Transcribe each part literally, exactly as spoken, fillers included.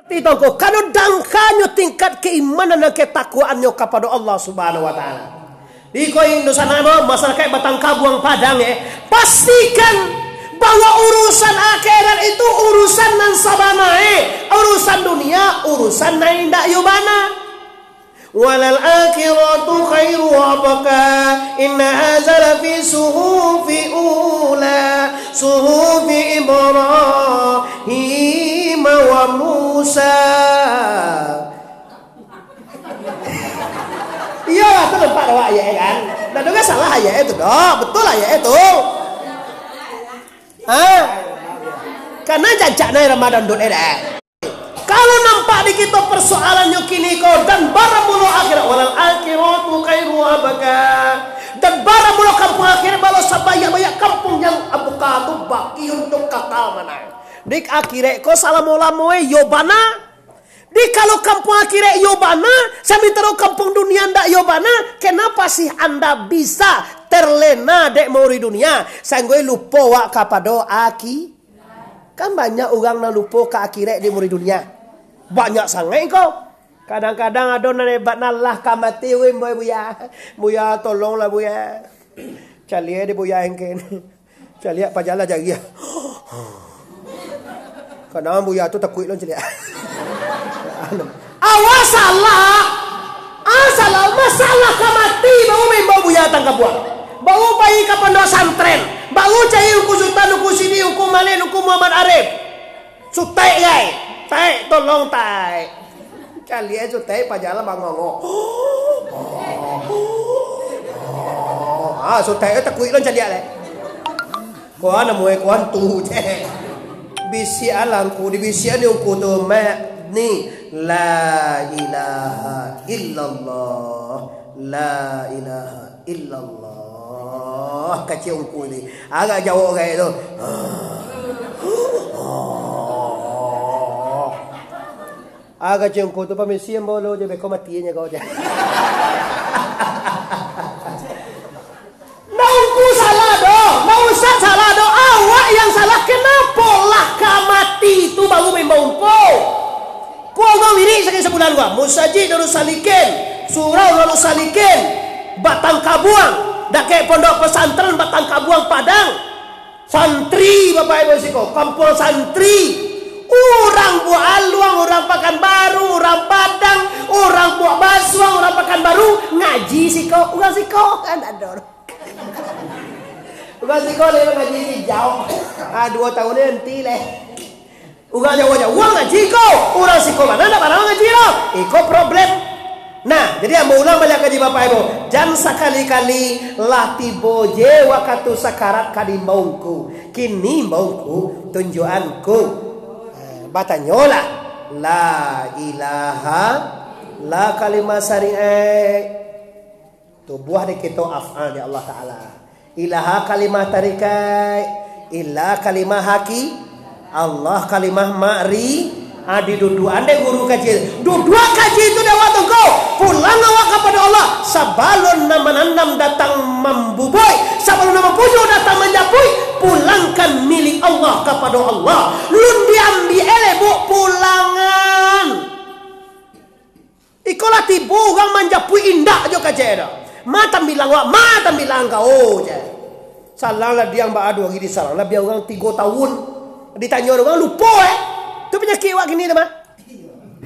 Tongko, kano dangkanyo tingkat keimanan dan ketakwaannyo kapado Allah Subhanahu wa Ta'ala. Iko Indosanak no, masyarakat Batang Kabuang Padang, eh, pastikan bahwa urusan akhirat itu urusan nan sabana, eh, urusan dunia, urusan nan indak yo bana. Walal akhiratu khairu wa abqa. Inna hadza lafi suhufi ula, suhufi Ibrahim wa Musa. Iyolah, tu nampak awak ayat kan? Ndak ado salah ayat tu doh. Betul ayat tu. Ha? Karena jancak nai Ramadan dun eh dah. Kalau nampak di kito persoalannyo kini ko, dan baramulo akhirat, walal akhiratu khairu wa abqa. Dan baramulo kampuang akhirat, balo sabanyak-banyak kampuang yang abqa tu baki untuak kakal manang. Di akhirat ko salamo-lamo eh, yo bana. Di kalau kampuang akhirat yo bana, samantaro kampuang dunia ndak yo bana, kenapa sih anda bisa terlena dek mauri dunia, sainggo lupo wak kapado aki-, Kan banyak urang nan lupo ka akhirat di muri dunia. Banyak sangaik ko. Kadang-kadang ado nan hebat nan lah ka mati, weh, boy, Buya. Buya, tolonglah, Buya. Caliak di Buya engken. Caliak pajalan jari. Kadang Buya tu takuik lo caliak. Awak salah. Ah, salah. Masalah ka mati, baru maimbau Buya Tangkabuang. Baru pai ka pondok santren. Baru cari Ungku Sutan, Ungku Sidi, Ungku Malik, Ungku Muhammad Arif. Sutek, gai. Taik, tolong, taik. Caliak Sutek, pajalan bangongok. Ah, Sutek takuik lo caliak, leh. Kuan amuai kuan tu je. Bisiak alangku, dibisiak di ungku tu, mak ni. La ilaha illallah. La ilaha illallah. Kacik ungku ni. Agak jauh kayak tu. Ah, kacik ungku tu, pamisi ambo lo je, beko mati nyo kau je. Ndak ungku salah doh, ndak ustaz salah doh, awak yang salah. Kenapo lah ka mati tu baru maimbau ungku? Kuah urang wirik sakali sabulan kuah. Musajik Darus Salikin, surau Darus Salikin, Batang Kabuang, dakek pondok pesantren Batang Kabuang Padang. Santri, Bapak Ibu siko, kampuang santri. Urang Buak Aluang, urang Pakanbaru, urang Padang, urang Buak Basuang, urang Pakanbaru, ngaji siko, urang siko, kan ado. Urang siko leh ngaji sijauh. Ah, duo tahun ni nanti leh. Urang jauah-jauah ngaji ko. Urang siko mano ndak parnah ngaji lo. Iko problem. Nah, jadi ambo ulang baliak kaji Bapak Ibu. Jan sakali-kali lah tibo je wakatu sakarat ka diimbau ungku. Kini imbau ungku, tunjuakan ungku. Eh, batanyolah. La ilaha, la kalimah syariat. Tubuah di kito af'al di Allah Ta'ala. Ilaha kalimah tarikai, illa kalimah haki, Allah kalimah ma'ri, ah, diduduakan dek guru kaji. Duduak kaji tu dek awak tu ko. Pulang awak kapado Allah. Sabalun nan mananam datang mambubuik, sabalun nan mampunyo datang manjapuik, pulangkan milik Allah kapado Allah. Lun diambiak eleh, Buk, pulangan. Iko lah tibo urang manjapuik indak jo kacek do. Ma tambilang wak, ma tambilang kau, je. Salang lah diang baa duo ari disalang, labiah urang tigo tahun. Ditanyo urang lupo, eh. Tu panyakik wak kini tu mah.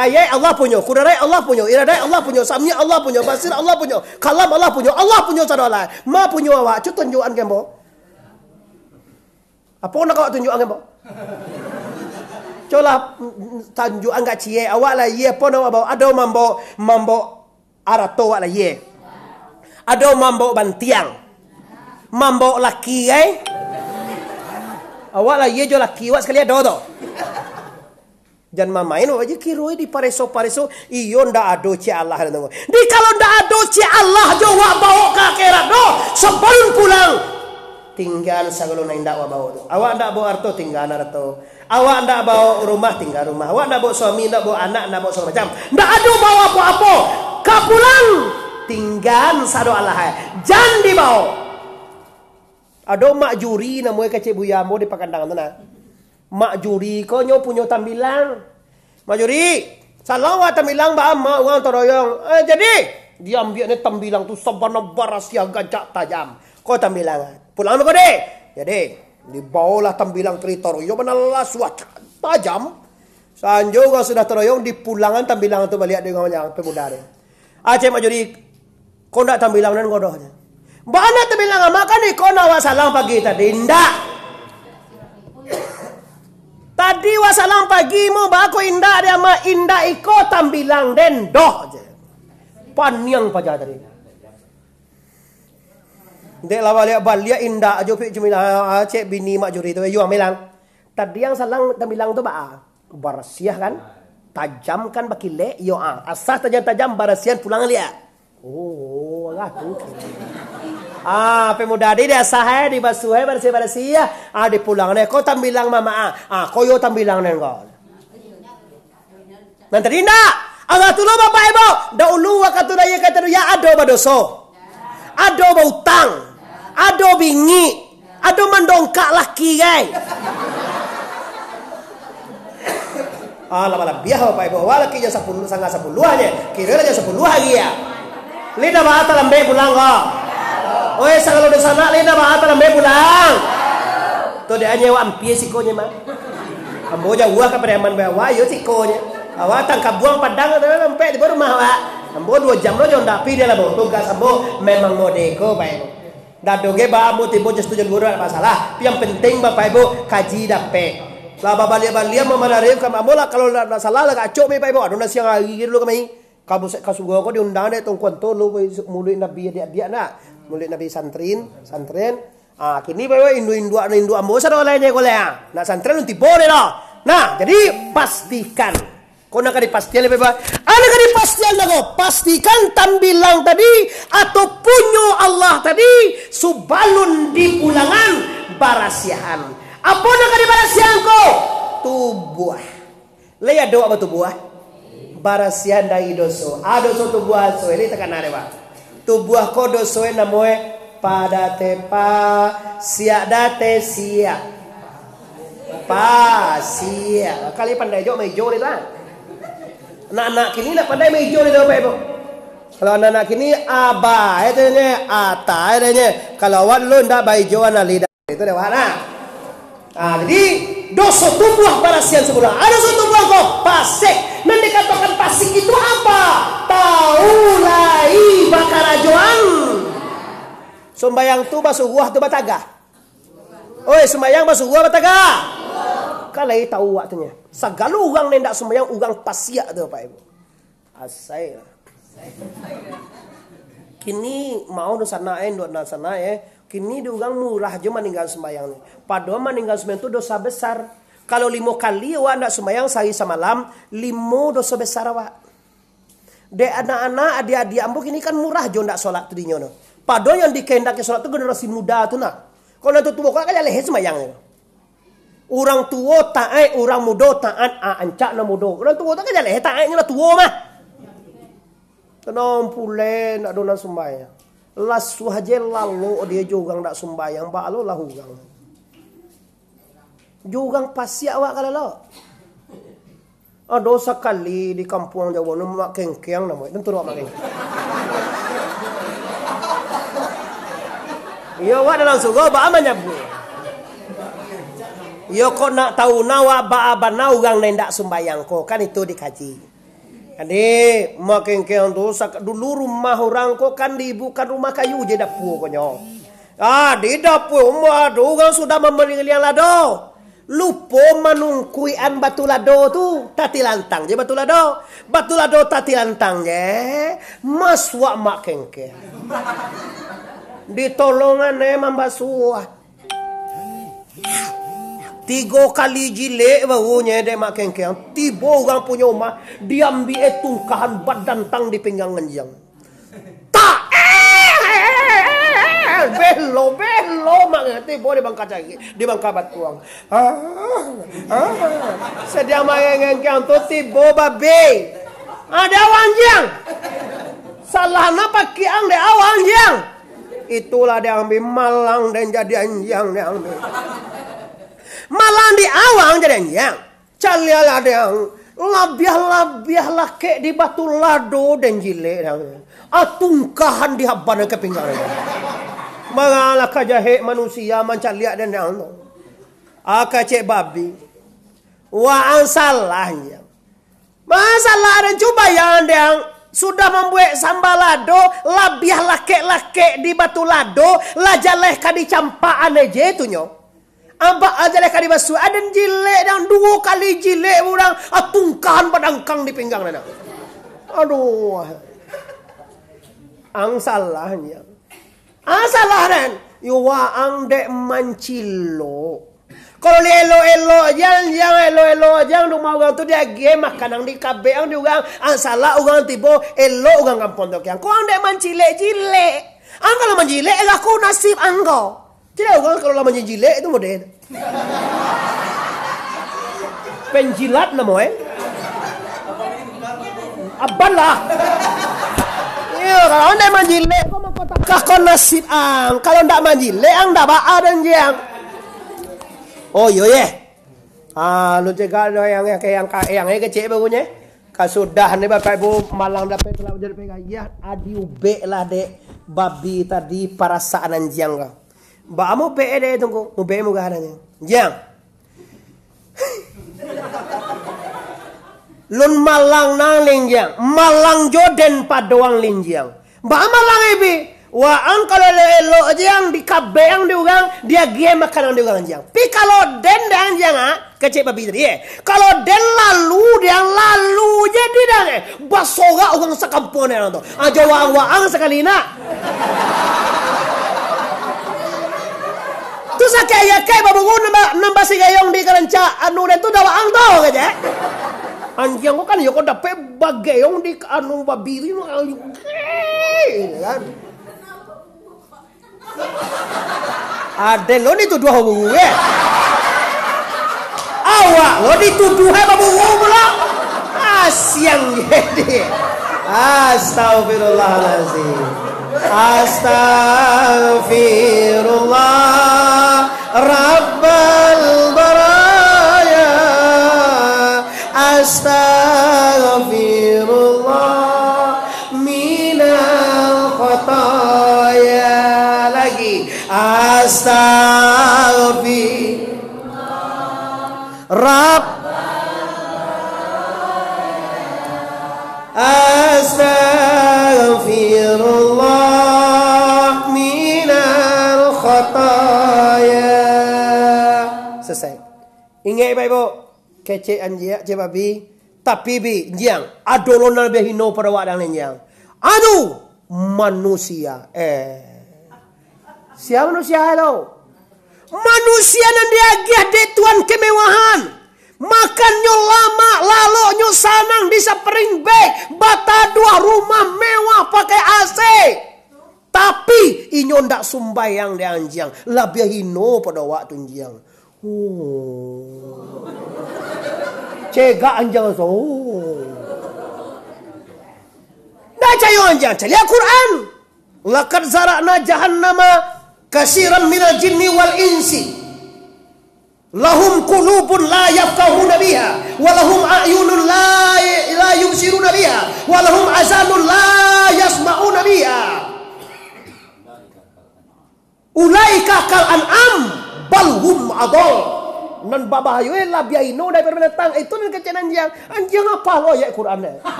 Hayat Allah punyo, kudarat Allah punyo, iradat Allah punyo, sami Allah punyo, basir Allah punyo, kalam Allah punyo, Allah punyo sadolah. Ma punyo awak, cubo tunjuakan ka ambo. Apo nak awak tunjuakan, Bang? Colah, mm, tunjuakan ka ciek. Awak lah, iyo, apo nak awak bao? Ado mambaok, mambaok arato awak lah, iyo. Ado mambaok bantiang. Mambaok laki, ai. Awak lah, iyo, jo laki awak sakali ado tu. Jan mamain awak je kiro dipareso-pareso, iyo ndak ado cek Allah tu. Di kalau ndak ado cek Allah jo wak baok ka akhirat doh, sabalun pulang, tinggaan sagalo nan indak wak baok tu. Awak ndak baok arato, tinggaan arato. Awak ndak baok rumah, tinggaan rumah. Awak ndak baok suami, ndak baok anak, ndak baok sagalo macam. Ndak ado baok apo-apo. Ka pulang, tinggaan sado Allah ai. Jan dibaok. Ado mak juri namonyo kecek buya ambo di Pakandang tu nah. Mak juri ko nyo punyo tambilang. Mak Juri, salang wak tambilang baa ma urang taroyong. Eh, jadi, diambiak ni tambilang tu sabana barasiah gajak tajam. Ko tambilang. Pulang ko deh. Jadi, dibawolah tambilang tadi taroyong bana lasuah tajam. Sanjo urang sudah taroyong, dipulangan tambilang tu baliak dek urang pemuda tu. Aceh Mak Juri, ko ndak tambilang nan ko doh, je. Baa ndak tambilang amak kan iko nak wak salang pagi tadi? Ndak. Tadi wak salang pagi mo, baa ko indak dek amak? Indak iko tambilang den doh, je. Paniang paja tadi. Dek lah baliak-baliak indak jo pik cemilan, cek bini Mak Juri tu, "Yo, Milang. Tadi yang salang tambilang tu baa?" Barasiah kan? Tajam kan bakilek? Iyo, ah. Asah tajam-tajam, barasiahan pulang liak. Oh, lah tu. Ah, pemuda di diasah, eh, dibasuah, eh, barasiah-barasiah. Ah, dipulang, eh. Ko tambilang mamak, ah. Ah, ko yo tambilang, nen, ko. Nan tadi indak. Allah tu lo, Bapak Ibu. Dahulu wakatu daya kata dunia ado badoso. Ado bautang. Ado bingik. Ado mandongkak laki, gai. Ah, lah balabiah, Bapak Ibu. Wah, laki jam sapuluah, sangah sapuluah je. Kiro lah jam sapuluah lagi ya. Lina baa talambek pulang ko. Oi, sagalo dunsanak, lina baa talambek pulang. Tu dek anye wak ampia sikonyo mah. Ambo jauah ka Pariaman bae, wah, iyo sikonyo. Awak tangkabuang Padang tu, sampai di rumah awak. Ambo duo jam lo jo ndak pi dia lah, bo. Tugas ambo memang mode ko, bae. Dado ge ba ambo tibo jas tu jan guru, ndak masalah. Yang penting Bapak Ibu kaji dapek. Lah babaliak-baliak mamanarif ka ambo lah, kalau ndak salah lah gacok me Pak Ibu. Ado nan siang hari dulu kami. Ka busek ka surau ko diundang dek Tuanku Anto lo, muluik Nabi adiak-adiak nak. Muluik Nabi santrin, santren. Ah, kini bae induak-induak, induak ambo sado lain je ko lai, ah. Nak santri alun tibo deh doh. Nah, jadi pastikan. Ko nak ka dipastian lebih ba-, ah, nak ka dipastian dah ko. Pastikan tambilang tadi atau punyo Allah tadi subalun dipulangan barasiahan. Apo nak ka dibarasiahan ko? Tubuah. Lai ado awak batubuah? Barasiahan dari doso. Ah, doso tubuah, so, lai takana dek awak. Tubuah ko doso e namo e, pa date pa, siak date siak. Pa, siak. Kali pandai jo maijo dek tu, ah. Anak-anak kini ndak pandai maijo dek tu, Bapak Ibu. Kalau anak-anak kini, aba, eh, tu nye, ata, eh, tu nye. Kalau awak dulu ndak baijo, anak lidah. Itu lewat, nah. Ah, jadi, doso tubuah barasiahan sabulan. Ah, doso tubuah ko, pasik. Nan dikatakan pasik itu apa? Tahu lai bakarajoan. Sumbayang tu basuruah tu batagah. Oi, sumbayang basuruah batagah. Kan lai tahu waktunyo. Sagalo urang nan indak sumbayang, urang pasiak tu, Bapak Ibu. Asai lah. Kini mau dunsanak, eh, induak dunsanak, eh. Kini di urang murah jo maninggaan sumbayang ni. Padahal maninggaan sumbayang tu dosa besar. Kalau limo kali awak ndak sumbayang sahari samalam, limo dosa besar awak. Dek anak-anak, adiak-adiak ambo kini kan murah jo ndak solat tu dinyo tu. Padahal yang dikehendaki solat tu generasi muda tu nah. Kalau nan tuo-tuo, kok kan jaleh sumbayang tu. Urang tuo taat, urang mudo taat, ah, ancak nan mudo. Urang tuo tu kan jaleh taatnyo lah tuo mah. Tenang pulai, ndak ado nan sumbayang. Lasuah je lalok dia jo urang ndak sumbayang, baa lo lah urang. Jo urang pasiak awak ka lalok. Ado sakali di kampuang Jawa nu Mak Kengkeng namo e, tantu awak Mak Kengkeng. Iyo, awak dalam surau baa manyabuik. Iyo, kok nak tahu na awak baa bana urang nan indak sumbayang ko, kan itu dikaji. Jadi, Mak Kengkeng tu, sak-, dulu rumah urang ko kan di, bukan rumah kayu je dapua ko nyo. Ah, di dapua rumah tu urang sudah mamaliang lado. Lupo manungkuikan batu lado tu, tatilantang je batu lado. Batu lado tatilantang je, masuak Mak Kengkeng. Ditolongan e mambasuah. Tigo kali jilek baru nye dek Mak Kengkeng. Tibo urang punyo umah, diambiak e tungkahan badantang di pinggang anjiang. Tak! Belo, belo, Mak Kengkeng. Tibo di bangka cari, di bangka batuang. Ah, ah. Sadiang Mak Kengkeng tu tibo babi. Ah, di awak anjiang. Salah na pakiang di awak anjiang. Itulah diambiak malang dan jadi anjiang diambiak. Malang di awak jadi anjiang. Calialah diang. Labiah-labiah lakek di batu lado den jilek dah. Atungkahan di haban ka pinggang dah. Mangalah ka jahek manusia mancaliak den dah tu. Aka cek babi. Waang salah, anjiang. Masalah den cubayan, anjiang. Sudah mambuek samba lado, labiah lakek-lakek di batu lado, lah jaleh ka dicampakan je tu nyo. Abak aja lah ka dibasuak, aden jilek, dah duo kali jilek urang, atungkahan badangkang di pinggang dah. Aduh. Ang salah, anjiang. Ang salah, den. Yo, waang dek mancilok. Kalau elok-elok aja, anjiang, elok-elok aja, rumah urang tu diagiah makanan di kabek ang di urang. Ang salah urang tibo, elok urang kampuang tu kiang. Kok ang dek mancilek-cilek. Ang kalau mancilek, lah ko nasib ang ko. Caliak urang kalau lah manjijilek tu model. Penjilat namo, eh? Aban lah. Iyo, kalau ndak manjilek, ko mangko takah ko nasib ang. Kalau ndak manjilek, ang ndak baa, anjiang. Oh, iyo, yeh. Ah, lu cegak do yang, yang, yang, yang, yang kecek baru nye. Kasudah ni Bapak Ibu malang dapek tulak jadi pegayah, adi ubek lah dek babi tadi parasaan anjiang ka. Baa mubek dek tunggu, mubek mugah adanya. Jiang. Lun malang nang linjiang, malang jo den padoang linjiang. Baa malang ibi? Waang kalau elok-elok jiang di kabek ang di urang, diagiah makanan di urang jiang. Pi kalau den dang jiang, ah, kecek babi tadi, eh. Kalau den lalu, diang lalu je di dang, eh. Basorak urang sakampuang dang tu. Ajo waang-waang sakali nak. Tu sakek ayah kai baburu nambah, nambah si gayong di karancak anu den tu dah waang tu, kecek. Anjiang ko kan, yo ko dapek bagayong di anu babi tu, kan. Aden lo dituduah baburu, eh. Awak lo dituduah baburu pulo. Asiang jadi. Astagfirullahalazim. Astagfirullah Rabbal baraya. Astagfirullah minal khataya. Lagi. Astagfir Rab Astagfirullah minal khataya. Selesai. Ingat, Bapak Ibu, kecek anjiang, cek babi, tapi bi, jiang, ado lo nan labiah hino pado awak dang, jiang. Anu, manusia. Eh. Sia manusia tu? Manusia nan diagiah dek Tuhan kemewahan. Makannyo lamak, laloknyo sanang di spring bed, bataduah rumah mewah pakai A C. Tapi, inyo ndak sumbayang di anjiang, labiah hino pado awak tu anjiang. Oh. Cegak anjiang so. Ndak cayo anjiang, caliak Quran. Laqad zara'na jahannama katsiran minal jinni wal insi. Lahum qulubun la yafqahuna biha, wa lahum a'yunun la, la yubsiruna biha, wa lahum azanun la yasma'una biha. Ulaika kal an'am, bal hum adal. Nan babahayo, eh, labiah hino daripado binatang. Itu nan kecek anjiang. Anjiang apo lo ayat Quran, eh?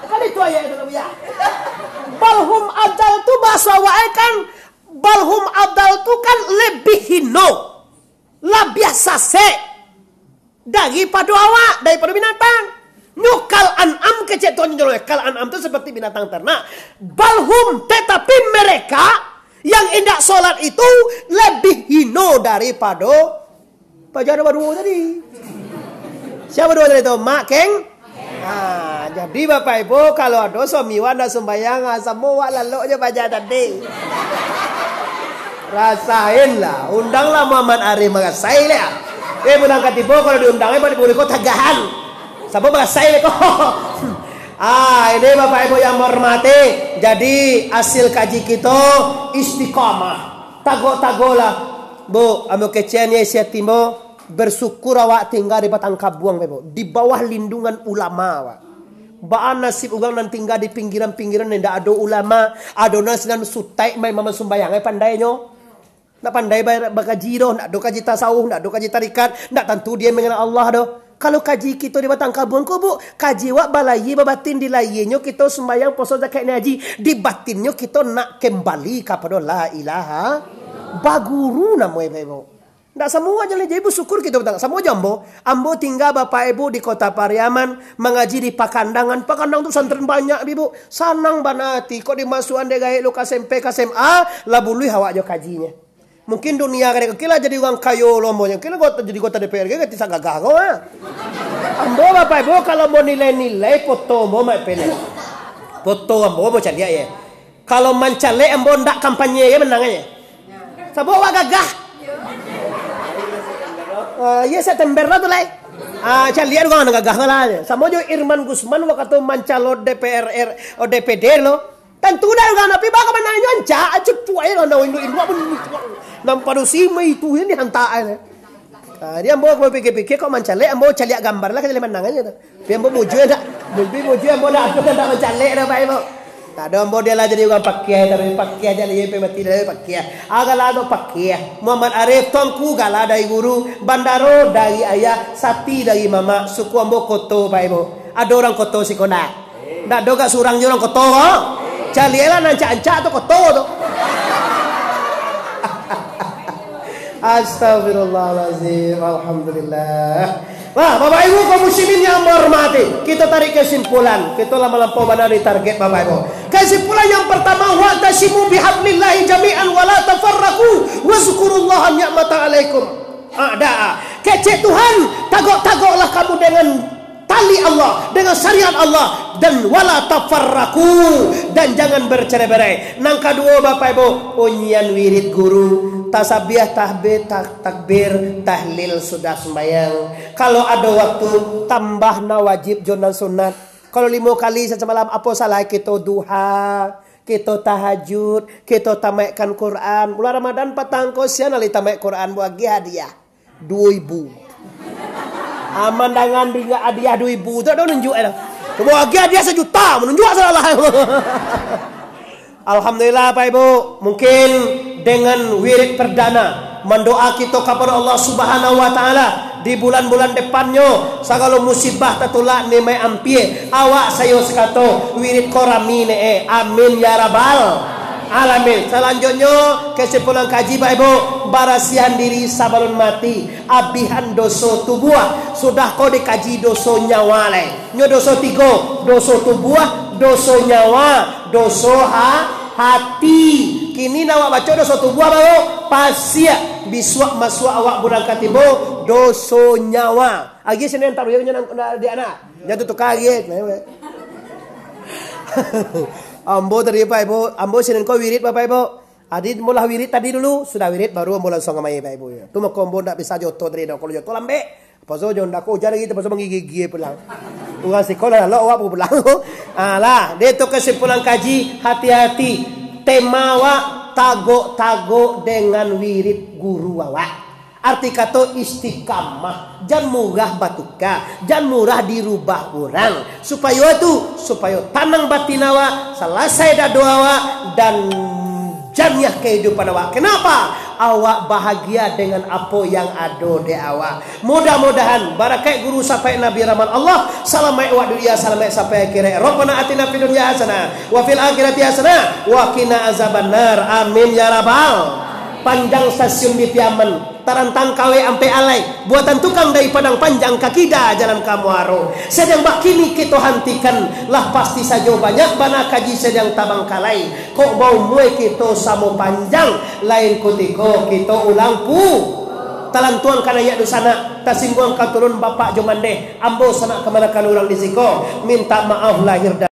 Kan itu ayat itu, ya. Bal hum adal tu bahaso awak, eh, kan. Bal hum adal tu kan labiah hino. Labiah sasek daripado awak, daripado binatang. Nyo kal an'am kecek Tuhan nyo, kal an'am tu seperti binatang ternak. Bal hum, tetapi mereka yang indak solat itu lebih hino daripado paja baduo tadi. Sia baduo tadi tu? Mak keng? Ah, jadi Bapak Ibu, kalau ado suami wak ndak sumbayang, ah, samo wak lalok je paja tadi. Rasain lah, undang lah Muhammad Arif marasai lah. Eh, pulang ka tibo kalau diundang, eh, balik ko tagahan. Sabo marasai ko. Ah, ini Bapak Ibu yang menghormati. Jadi, hasil kaji kita istiqamah. Tago-tago lah. Bu, ambo kecek ni isi hati ambo. Bersyukur awak tingga di Batang Kabuang, Bapak Ibu, di bawah lindungan ulama, Pak. Baa nasib urang nan tingga di pinggiran-pinggiran nan indak ado ulama, ado nan sinan sutaik main-main sumbayang, eh, pandainyo. Ndak pandai ba-, bakaji doh, ndak ado kaji tasawuf, ndak ado kaji tarikat, ndak tantu dia mengenal Allah doh. Kalau kaji kito di Batang Kabuang ko, Bu, kaji awak balayie babatin, di layienyo kito sumbayang, poso, zakat, naiak haji, di batinnyo kito nak kembali kapado la ilaha, baguru namo e, Bapak Ibu. Ndak samua jaleh. Jadi bersyukur kito batang. Samua jo ambo. Ambo tingga Bapak Ibu di Kota Pariaman, mangaji di Pakandangan. Pakandang tu santren banyak, Ibu. Sanang bana ati. Kok dimasuakan dek gaek lo ka S M P, ka S M A, lah buluih awak jo kajinyo. Mungkin dunia kadek, oke lah jadi urang kayo lo ambo. Oke lah kok jadi anggota D P R, kati sagagah ko, ha. Ambo Bapak Ibu, kalau ambo nilai-nilai foto ambo, mak pele. Foto ambo, ambo caliak ye. Kalau mancalek ambo ndak kampanye ye, menang ye. Sabab awak gagah. Ah, iya, September lah tu lai. Ah, caliak urang nan gagah lah. Samo jo Irman Gusman wakatu mancalon D P R, oh, D P D lo. Tantu dah urang, tapi baka mananyo ancak, cepuak aja lah, indu-indu pun cepuak. Nan padusi mah itu yang dihantak aja. Ah, jadi ambo, ambo pikir-pikir, kok mancalek, ambo caliak gambar lah, ka jaleh manang aja tu. Tapi ambo bujua ndak? Tapi bujua ambo ndak, ambo ndak mancalek dah, Pak, ambo. Tak ada, ambo dia lah jadi urang pakiah, tapi pakiah aja lah, iya, mati dah, pakiah. Ah, gala tu pakiah. Muhammad Arif, Tuanku, gala dari guru, Bandaro dari ayah, Sati dari mamak, suku ambo Koto, Pak, ambo. Ada orang Koto siko ndak? Ndak ado gak surang jo urang Koto ko. Caliaklah nan ancak-ancak tu Koto tu. Astagfirullahalazim. Alhamdulillah. Nah, Bapak Ibu kaum muslimin yang ambo hormati, kita tarik kesimpulan. Kita lah melampau bana di target, Bapak Ibu. Kesimpulan yang pertama, "Wa'tasimu bihablillahi jami'an wa la tafarraqu, wazkurullaha ni'matan alaikum." Ada. Kecek Tuhan, tagok-tagoklah kamu dengan tali Allah, dengan syariat Allah, dan wala tafarraqu, dan jangan bercerai-berai. Nan kaduo, Bapak Ibu, unyian wirid guru, tasabiah, tahbe-, ta-, takbir, tahlil sudah sumbayang. Kalau ado waktu, tambah nan wajib jo nan sunat. Kalau limo kali sasamalam, apo salah kito duha, kito tahajud, kito tamaikkan Quran. Bulan Ramadan patang ko, sia nan lai tamaik Quran, ambo agiah hadiah. Duo ibu. Aman dangan ringgit hadiah duo ibu tu, ado nunjuak dah. Cubo agiah hadiah sajuta, manunjuak salah. Alhamdulillah, Pak Ibu. Mungkin dengan wirid perdana, mandoa kito kapado Allah Subhanahu wa Ta'ala, di bulan-bulan depannyo, sagalo musibah tatulak, nikmat ampia, awak sayo sakato, wirid ko rami ne, eh. Amin ya rabbal alamin. Salanjutnyo, kesimpulan kaji, Pak Ibu, barasiahan diri sabalun mati, abihan doso tubuah, sudah ko dikaji doso nyawa lai. Nyo doso tigo, doso tubuah, doso nyawa, doso ha-, hati. Kini nan awak baco doso tubuah baru, pasiak bisuak masuak awak bulan katibo, doso nyawa. Agiah sini antar yo nyo nan, nan di anak. Nyo tu tukar agiah. Ambo tadi, Pak Ibu, ambo sini ko wirid, Bapak Ibu. Adi mulah wirid tadi dulu, sudah wirid baru ambo langsung kamari, Pak Ibu, yo. Tu mako ambo ndak bisa joto tadi, dah. Kalau joto lambek, paso jo ndak ko ujan lagi, terpakso manggigil pulang. Urang siko lah, lalu awak pulang. Ah, lah, dia tu kesimpulan kaji, hati-hati. Tema awak tagok-tagok dengan wirid guru awak. Arti kato istiqamah, jan murah batuka, jan murah dirubah urang. Supayo tu, supayo tanang batin awak, salasai dado awak, dan janiah kahidupan awak. Kenapa? Awak bahagia dengan apo yang ado di awak. Mudah-mudahan barakaik guru sapaik Nabi rahmat Allah, salamaik awak dunia, salamaik sampai akhirat. Rabbana atina fid dunya hasanah, wa fil akhirati hasanah, wa qina azabannar. Amin ya rabbal. Panjang stasiun di Piaman. Tarantang kawek ampek alai, buatan tukang dari Padang Panjang ka kida jalan ka Muaro. Sadang bak kini kito hantikan, lah pasti sajo banyak bana kaji sadang tabangkalai. Kok baumua kito samo panjang, lain kutiko kito ulang pu-, talantuang ka naiak dunsanak, tasingguang ka turun bapak jo mandeh, ambo sanak kamanakan urang di siko, mintak maaf lahir dan